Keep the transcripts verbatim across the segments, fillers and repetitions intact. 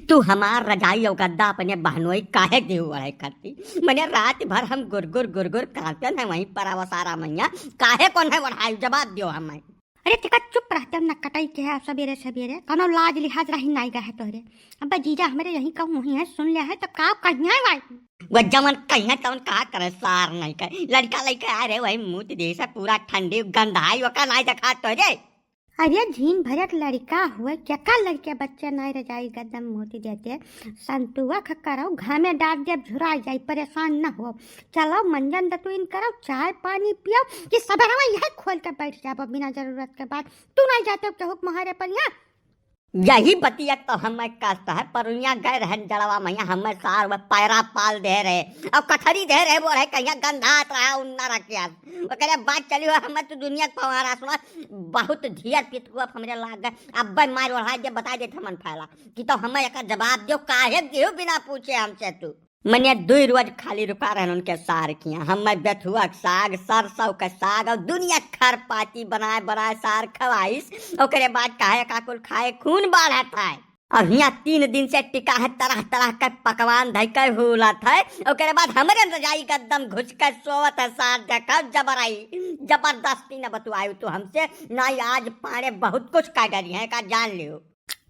तू हमार रजाई और गद्दा अपने बहनोई काहे देहु ओढ़े खाती? मने रात भर हम गुरगुर गुरगुर करते हैं वहीं पर, आवा सारा मैया, काहे कौन है ओढ़ाई, जवाब दियो हमें। अरे तेका चुप रहते हम न कटाई के है सबेरे सबेरे, कौनो लाज लिहाज रही नाई गए तोहरे। अब जीजा हमरे यहीं कहूँ वहीं है, सुन लिया है तब का कहिया है भाई? वो जवन कहिया तवन का करे सार नहीं कर, लड़का लइके आ रहे वही मुँह दे से पूरा ठंडी गंधाई ओका नाई देखा तोहरे। अरे झीन भरक लड़का हुए, केका लड़के बच्चे नाई रजाई गद्दम मोती देते, संतुआ ख करौ, घामे डाल देब, झुरा जाई, परेशान न हो। चलो मंजन दतुइन करौ, चाय पानी पियो कि सबेरवा यह खोल के बैठ जाबो बिना जरूरत के बात। तू नाई जाते हो केहू के मोहारे पर यहाँ? यही बतिया तो हमें कष्ट है, परुनिया गए रहन जड़वा मैया, हमें सार वो पैरा पाल दे रहे और कथरी दे रहे, वो रहे कहिया गंधात रहा उन्ना रखिया। ओकरे बाद चली हो हमें तो दुनिया के पवारा सुना, बहुत ढेर पितकुआ हमरे लाग गए। अब मार ओढ़ा दे, बता देत हमन फैला कि तो हमें एकर जवाब दियो, काहे दियो बिना पूछे हमसे तू? मने दुई रोज खाली रुका रहन उनके सार किया, हमें बेथुआ के साग, सरसों के साग और दुनिया खरपाती बनाए बनाए सार खवाइस। ओकरे बाद काहे का कुल खाए खून बाढ़त है। अब हियाँ तीन दिन से टिका है, तरह तरह के पकवान धइ के हुलत है। ओकरे बाद हमरे रजाई गद्दम घुस के सोवत है सार, देखब जबराई, जबरदस्ती न बतुआयु तू हमसे, नाई आज पाड़े बहुत कुछ कह डरी है का जान लियो।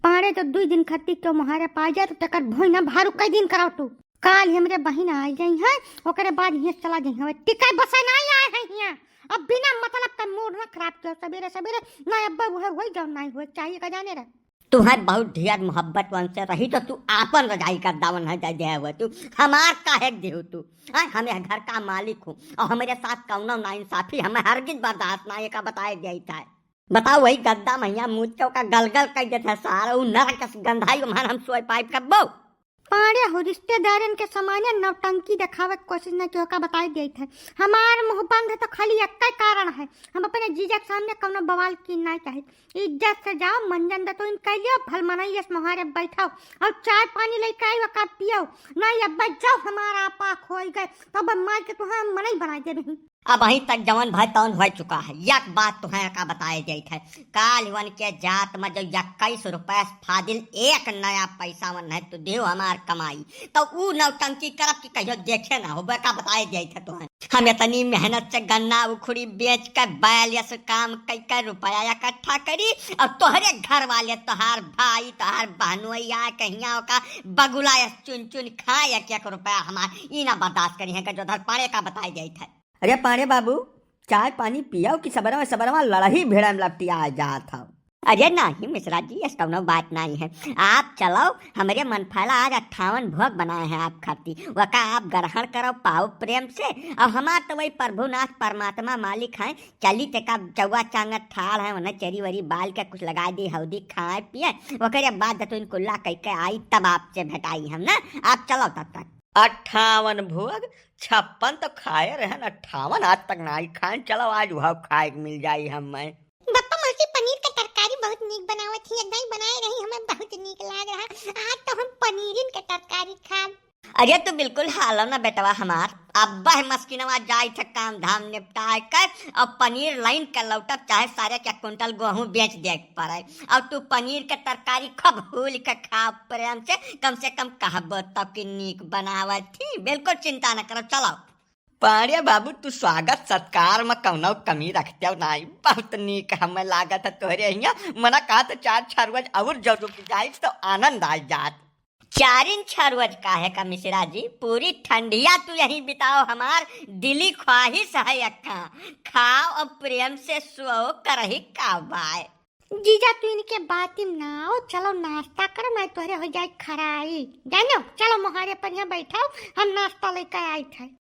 पाड़े तो दुई दिन खत्ती के मोहारे पाई जाए तो तेकर भोई ना भारू कई दिन कराओ तू। काल हमरे बहिन आ जाई है, ओकरे बाद हियाँ चला जाई है, टिका बसे नाई आए है हियाँ। अब बिना मतलब का मूड ना खराब कियो, सबेरे सबेरे ना अब्बा वो है, होई जाओ नाई होए चाहिए का जाने रहे। तुम्हें बहुत ढेर मोहब्बत वन से रही तो तू आपन रजाई का दावन है दे दे हुए तू, हमार काहे के देहु तू? हाँ, हम यह घर का मालिक हूँ और हमारे साथ कौनो नाइंसाफी हमें हरगिज बर्दाश्त ना, ये का बताए जाई था। बताओ वही गद्दा मैया मुझ के ओका गलगल कर देते सारा, उ नरक के गंधाई ओम्हन हम सोए पाइप कब्बो। पाड़े हो रिश्तेदारन के सामने नौटंकी देखावे के कोशिश न कियो, का बताई देत है। हमार मुंह बंद है तो खाली एक ही कारण है, हम अपने जीजा के सामने कौनो बवाल की नहीं चाहे। इज्जत से जाओ, मंजन दतुइन कह लियो, भल मनई यस मोहारे बैठाओ और चाय पानी लेके आई ओका पियो। नहीं अब जाओ, हमारा आपा खोई गए तब मार के तुहां मनई बनाई देबे ही। अबहीं तक जवन भय तवन होइ चुका है। एक बात तुहें का बताए जाइत है, काल वन के जात में जो इक्कीस रुपया फादिल एक नया पैसा वन है तो देव हमार कमाई, तो ऊ नौटंकी करब कि कहियो देखे ना होबे का बताए जाइत है तुहें। हम इतनी मेहनत से गन्ना उखड़ी बेच के बैल यस काम कई के रुपया इकट्ठा करी और तोहरे घर वाले, तोहार भाई, तोहार बहनोई आके हियाँ ओका बगुला यस चुन चुन खाए एक एक रुपया हमार, ई ना बर्दाश्त करी है कि जो धर पाड़े का बताए जाइत है। अरे पाड़े बाबू, चाय पानी पियाओ कि सबरवा सबरवा लड़ही भिड़म लपटिया जात हौ। अरे नाही मिश्रा जी, ऐस कौनो बात नाही है। आप चलो, हमरे मनफैला आज अट्ठावन भोग बनाए हैं आप खाती, वका आप ग्रहण करो पाओ प्रेम से। और हमार तो वही प्रभुनाथ परमात्मा मालिक हैं, चली ते का चौवा चांगत ठाड़ है, उन्हें चरी वरी बाल के कुछ लगा दी, हौदी खाए पिए, ओकरे बाद जब तो इनकुल्ला कह के आई तब आपसे भेटाई हम ना। आप चलो तब तक। अट्ठावन भोग, छप्पन तो खाए रहन, अट्ठावन आज तक नाही खाएन। चलो आज वह खाए के मिल जाई हमें। बप्पा मौसी पनीर के तरकारी बहुत नीक बनावत ही, एक दाई बनाए रही, हमें बहुत नीक लाग रहा। आज तो हम पनीरिन के तरकारी खाब। अरे तू बिल्कुल हालो ना बेटवा हमार, अब्बा है मस्किनवा जाई थे काम धाम निपटाए के और पनीर लाइन के लौटब, चाहे सारे के कुंटल गेहूं बेच दे के पड़े। और तू पनीर के तरकारी खूब हूल के खा प्रेम से, कम से कम कहबो तब कि नीक बनावत थी। बिल्कुल चिंता न करो, चलो। पाड़े बाबू, तू स्वागत सत्कार में कौनो कमी रखते हो नाई, बहुत नीक हमें लागत है तोहरे हियाँ। मना कहा तो चार छह रोज और जो रुक जाई तो आनंद आ जात। चारिन छह रोज काहे का मिश्रा जी, पूरी ठंडिया तू यहीं बिताओ, हमार दिली ख्वाहिश है अक्का। खाओ और प्रेम से सो, करही का बाय। जीजा तू इनके बातिम ना आओ, चलो नाश्ता करो, नहीं तोहरे हो जाए खराई। जानो, चलो मोहारे पर यहाँ बैठाओ, हम नाश्ता लेकर आई थे।